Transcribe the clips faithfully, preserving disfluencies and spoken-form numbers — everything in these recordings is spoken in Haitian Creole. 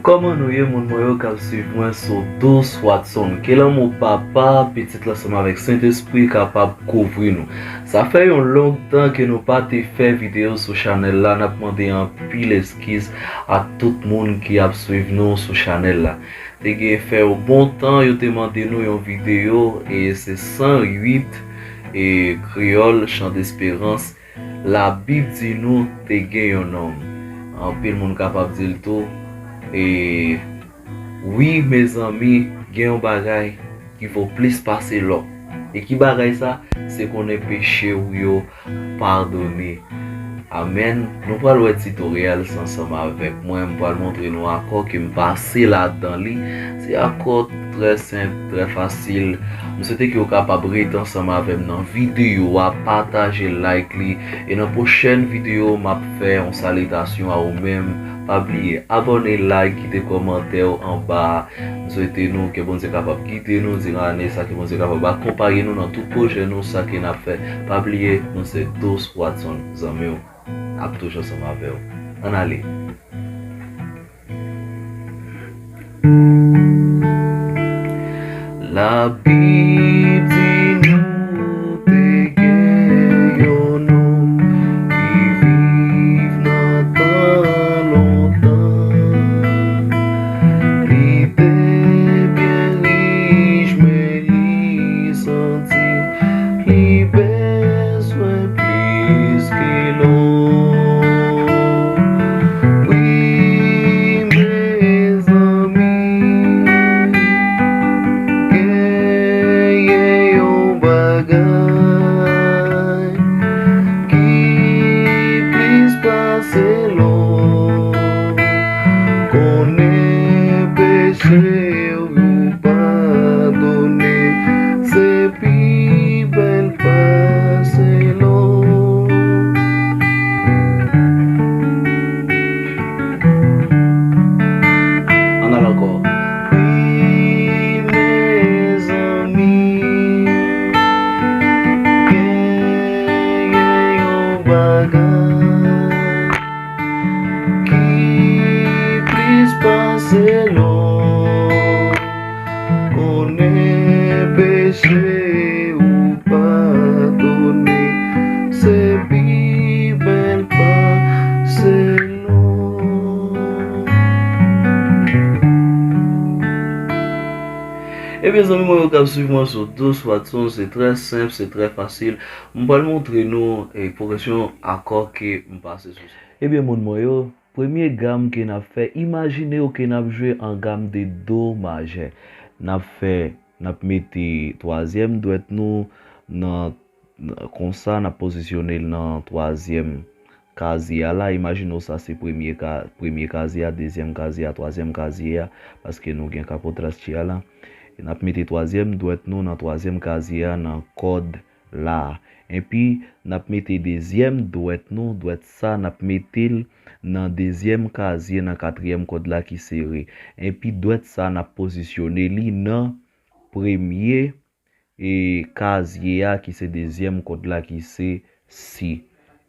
Kòman nou ye, moun mwen yo k ap swiv mwen sou Douce Watson? Ke lanmou Papa, Pitit la ansanm avèk Sentespri kapab kouvri nou. Sa fè yon long tan ke nou pa te fè videyo sou chanèl la. N ap mande anpil eskiz a tout moun ki ap swiv nou sou chanèl la. Te gen fè yon bon tan, yo te mande nou yon videyo, e se san uit, e Kreyòl, Chan Desperans, Labib di nou te gen yon nonm. Anpil moun kapab di l tou, e wi, mezanmi, gen yon bagay ki vo plis pase lò. E ki bagay sa? Se konnen peche w yo padone. Amèn. Nou pral wè titoryal sa ansanm avèk mwen. M pral montre nou akò ke m pase ladan li. Se akò trè senp, trè fasil. M swete ke w kapab rete ansanm avè m nan videyo a, pataje, like li. E nan pwochèn videyo, m ap fè yon salitasyon a ou menm. Pa bliye abòne, like, kite kòmantè w anba a. M swete nou ke Bondye kapab gide nou diran ane sa, ke Bondye kapab akonpaye nou nan tout pwojè nou, sa ke n ap fè. Pa bliye, nou se Douce Watson, zanmi w. N ap toujou ansanm avè w. Ann ale. Labib di nou te gen yon nonm ki viv nan tan lontan. Li te byen rich, men li santi li bezwen plis ke lò. Wi, mezanmi, genyen yon bagay ki plis pase lò. Konnen peche w yo padone, se pi bèl pase lò. Ann al ankò. Wi, mezanmi, genyen yon bagay ki plis pase lò. Konnen peche ou padone, se pi bèl pase lò. Ebyen, zanmi mwen yo k ap swiv mwen sou Douce Watson, se trè senp, se trè fasil. M pral montre nou, eh, pwogresyon akò ke m pase sou sa. Ebyen, moun mwen yo, premye gam ke n ap fè, imajine w ke n ap jwe an gam de do majè. N ap fè, n ap mete twazyèm dwèt nou nan, nan, konsa, n ap pozisyone l nan twazyèm kazye a la. Imajine w sa se premye ka, premye kazye a, dezyèm kazye a, twazyèm kazye a, paske nou gen kapotrastye a la. E n ap mete twazyèm dwèt nou nan twazyèm kazye a, nan kòd la. Enpi, n ap mete dezyèm dwèt nou, dwèt sa, n ap mete l nan dezyèm kazye, nan katriyèm kòd la ki se re. Enpi, dwèt sa, n ap pozisyone li nan premye, e, kazye a, ki se dezyèm kòd la, ki se si.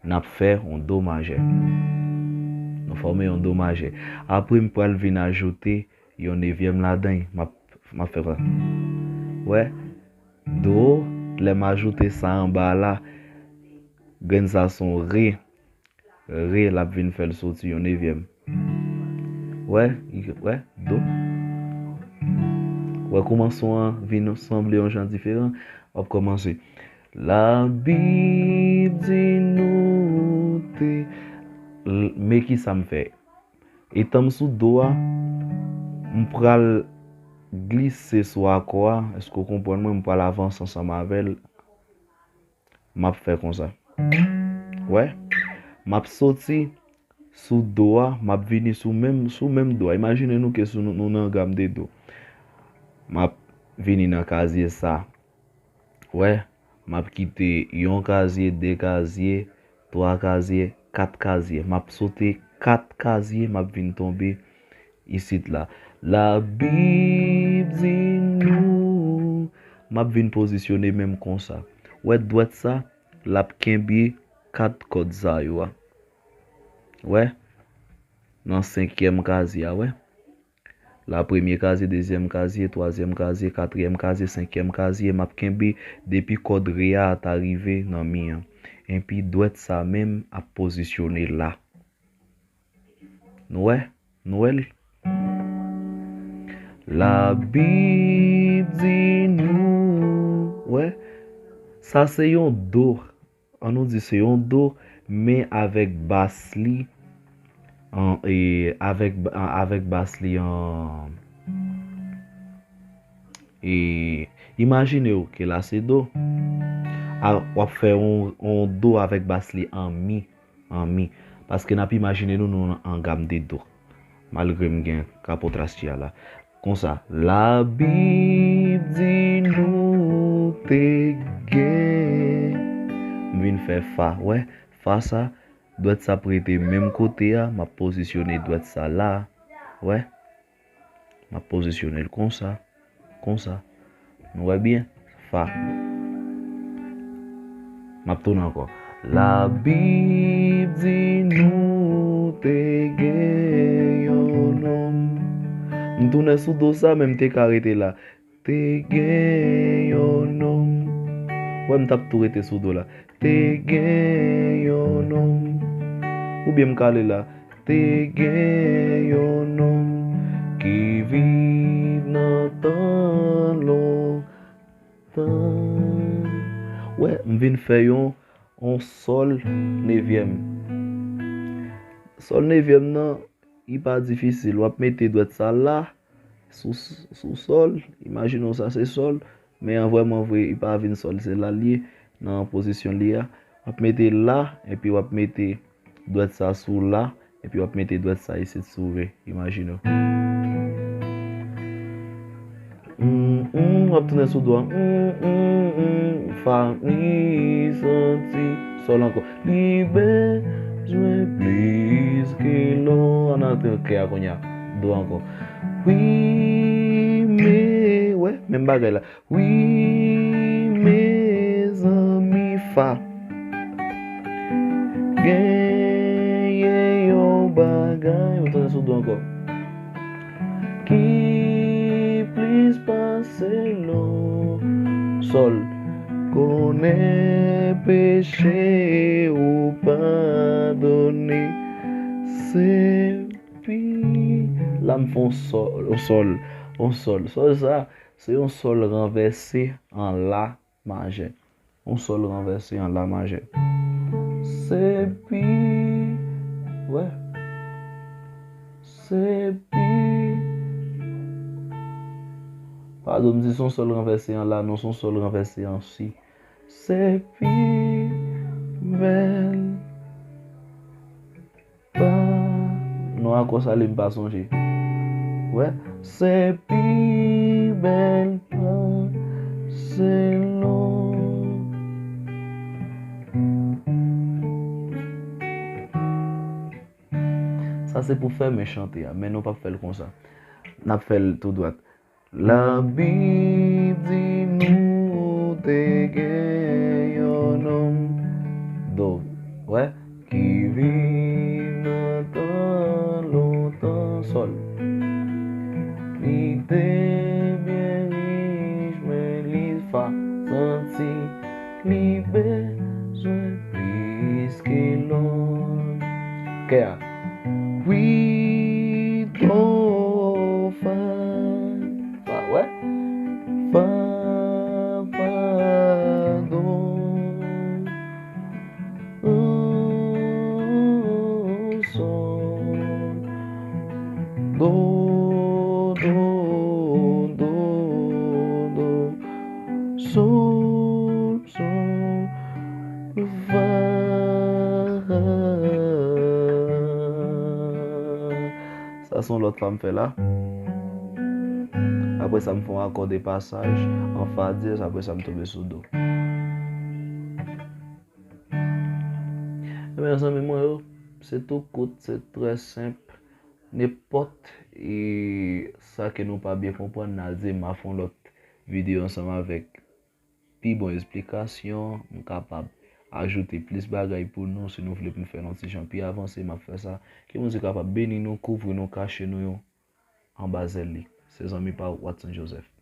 N ap fè yon do majè. Nou fòme yon do majè. Apre, m pral vin ajoute yon nevyèm ladan l. M ap, m ap fè konsa. Wè? Do, lè m ajoute sa anba la, grenn sa se yon re. Re, l ap vin fè l soti yon nevyèm. Wè? Wè? Do. Wè kòman son an vin sanble yon jan diferan? W ap kòmanse. Labib di nou te. L-, men ki sa m fè? Etan m sou do a, m pral glise sou akò a. Èske w konprann mwen? M pral avanse ansanm avè l. M ap fè konsa. Wè? M ap soti sou do a, m ap vini sou menm, sou menm do a. Imajine nou ke sou nou, nou nan gam de do. M ap vini nan kazye sa. Wè, m ap kite yon kazye, de kazye, twa kazye, kat kazye. M ap sote kat kazye, m ap vin tonbe isit la. Labib di nou, m ap vin pozisyone menm konsa. Wè dwèt sa, l ap kenbe kat kòd sa yo a. Wè? nan senkyèm kazye a, wè. La premye kazye, dezyèm kazye, twazyèm kazye, katriyèm kazye, senkyèm kazye, m ap kenbe depi kòd re a ta rive nan mi an. Enpi dwèt sa menm ap pozisyone la. Nou wè? Nou wè l? Labib di nou, wè, sa se yon do. An nou di se yon do, men avèk bas li, an, e, avèk, an, avèk bas li an, e, imajine w ke la se do. A, w ap fè yon, yon do avèk bas li an mi, an mi. Paske n ap imajine nou, nou nan an gam de do. Malgre m gen kapot rastye a la. Konsa, Labib di nou te gen. M vin fè fa, wè, fa sa, dwèt sa ap rete menm kote a, m ap pozisyone dwèt sa la, wè. M ap pozisyone l konsa, konsa. Nou wè byen? Fa. M ap tounen ankò. Labib di nou te gen yon nonm. M tounen sou do sa, men m te ka rete la. Te gen yon nonm. Wè, m t ap tou rete sou do la. Te gen yon nonm. Oubyen m ka ale la. Te gen yon nonm ki viv nan tan lontan. Wè, m vin fè yon, yon sòl nevyèm. Sòl nevyèm nan, li pa difisil. W ap mete dwèt sa la, sou, sou sòl. Imajine w sa se sòl, men an vrèman vre, li pa vin sòl, se la l ye, nan pozisyon li a. W ap mete la, epi w ap mete dwèt sa sou la, epi w ap mete dwèt sa isit sou re. Imajine w. Mm, mm, w ap tounen sou do a. Mm, mm, mm, fa, mi, santi, sòl ankò. Li bezwen plis ke lò. Ann antre kè a kounye a. Do ankò. Wi, men, wè, menm bagay la. Wi, mezanmi, fa. Genyen yon bagay, m tounen sou do ankò. Ki plis pase lò. Sòl. Konnen peche ou padone. Se pi. La m fè yon sòl, yon sòl, yon sòl. Sòl sa, se yon sòl ranvèse an la majè. Yon sòl ranvèse an la majè. Se pi. Wè. Se pi. Padon, m di se yon sòl ranvèse an la, non, se yon sòl ranvèse an si. Se pi bèl. Pa. Non, akò sa li m pa sonje. Wè, se pi bèl pa se lò. Sa se pou fèmen chante a, men nou p ap fè l konsa. N ap fè l tou dwat. Labib di nou te gen yon nonm, do, wè, ki viv nan tan lontan, sòl. Li te byen rich, men li, fa, santi li bezwen plis ke lò. Kè a. Wi, do, fa. Fa, wè. Fa, fa, do. Ou, sòl. Do, do, do, do. Sòl, sòl. Fa. Sa se yon lòt fa m fè la. Apre sa, m fè yon akò de pasaj an fa dyèz, apre sa, m tonbe sou do. Ebyen, zanmi mwen yo, se tou kout, se trè senp. Nenpòt, e, sa ke nou pa byen konprann, n a di m a fè yon lòt videyo ansanm avèk pi bon esplikasyon, m kapab ajoute plis bagay pou nou, si nou vle pou n fè nou ti jan pi avanse, m ap fè sa. Ke Bondye kapab beni nou, kouvri nou, kache nou yo anba zèl li. Se zanmi pa w, Watson Joseph.